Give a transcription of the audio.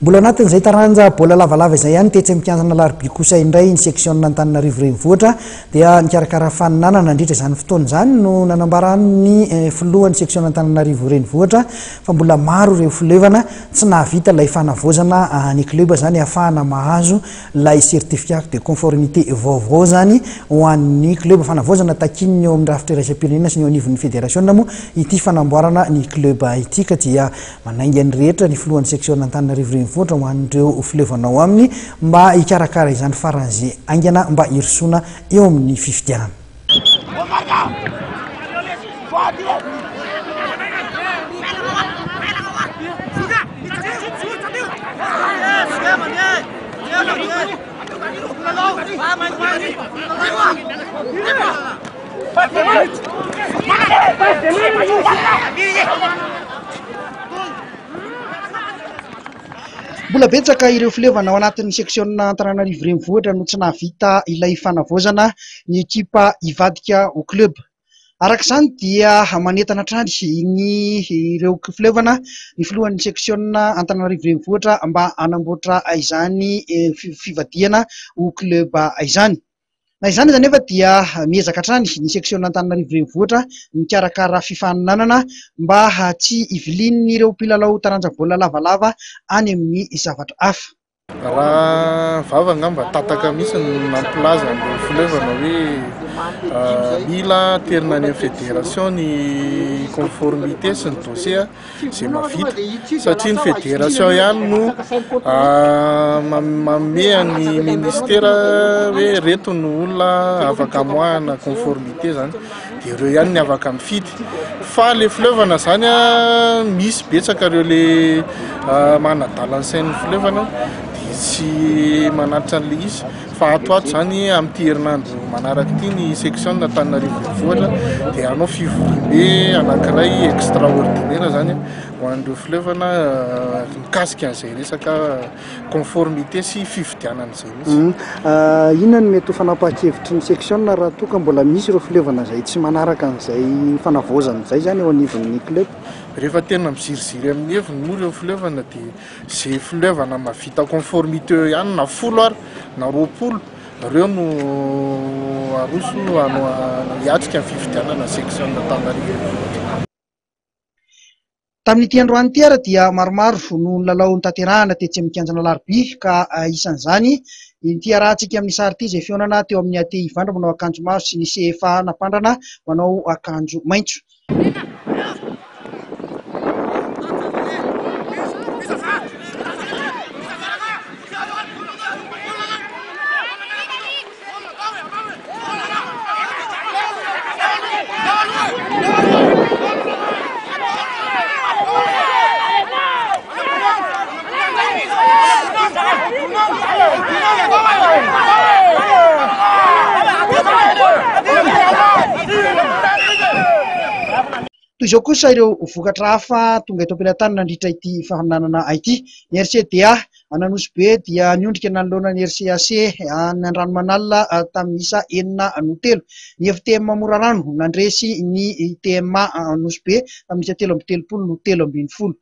Mbola anatin'izay taranja baolina lavalava izay ihany tetsy amin'ny kianjan'Alarobia kosa indray ny seksiona Antananarivo Renivohitra dia nikarakara faninanana. Nandritra izany fotoana izany no nanambaran'ny filohan'ny seksiona Antananarivo Renivohitra fa mbola maro ireo filevana tsy nahavita ilay fanavaozana ny club izany ahafahana mahazo ilay certificat de conformité vaovao izany ho an'ny club. Fanavaozana takian'ny eo amin'ny rafitra iraisam-pirenena sy ny eo anivon'ny federasiona moa ity fanamboarana ny club ity ka dia Manainga ny rehetra ny filohan'ny seksiona Antananarivo Renivohitra ho an'ireo fileovana ao aminy mba hikarakara izany faran'izay haingana mba hirosoana eo amin'ny fifidianana. Mbola betsaka ireo fileovana ao anatin'ny seksiona Antananarivo Renivohitra no tsy nahavita ilay fanavaozana ny ekipa hivadika ho club. Araka izany dia manentana hatrany ny ireo fileovana ny filohan'ny seksiona Antananarivo Renivohitra mba hanamboatra izany fivadihana ho club izany. Na izany aza anefa dia miezaka hatrany ny seksiona Antananarivo Renivohitra mikarakara fifaninanana mba tsy hivilian'ireo mpilalao taranja baolina lavalava any amin'ny zavatra hafa. Raha vava angamba tataka mihitsy no nampilaza an'ireo fileovana hoe mila aterina any amin'ny fédération ny conformité sy ny dossier. izay mahavita satria ny fédération ihany no manome an'ny ministera hoe reto no olona afaka amoahana conformité zany de ireo ihany ny afaka mifidy fa le fileovana zany a misy betsaka ireo le manadala ny sain'ny fileovana de tsy manatitra an'le izy Fa ato ato izany amin'ity herinandro manaraka ity ny section Antananarivo Renivohitra dia hanao fivoriambe anankiray extraordinaire izany ho an'ireo fileovana mikasika an'izay resaka conformité sy fifidianana izay mihitsy. Inona no mety ho fanapahan-kevitry ny section raha toa ka mbola misy ireo fileovana izay tsy manaraka an'izay fanavaozana izay izany eo anivon'ny club? Rehefa tena miziriziry amin'ny heviny moa ireo fileovana dia Ze fileovana mahavita conformité eo ihany na folo ary na 20 reo no aroso hiatrika ny fifidianana section Antananarivo Renivohitra. Tamin'ity androany ity ary dia maromaro no nilalao notanterahana tetsy amin'ny kianjan'Alarobia ka isan'izany ity arahantsika amin'ny sary ity izay fihaonana teo amin'ny AT Ivandry manao akanjo mavo sy ny CFA Nampandrana manao akanjo maitso. Toy izao kosa ireo vokatra hafa tonga eto am-pelatanana nandritra ity faninanana ity. Ny RCDA an'Anosibe dia niondrika nanoloana ny RCAC any Andranomanalina tamin'ny isa enina no telo. Ny FTM Morarano nandresy ny TMA Anosibe tamin'ny isa 33 no 13.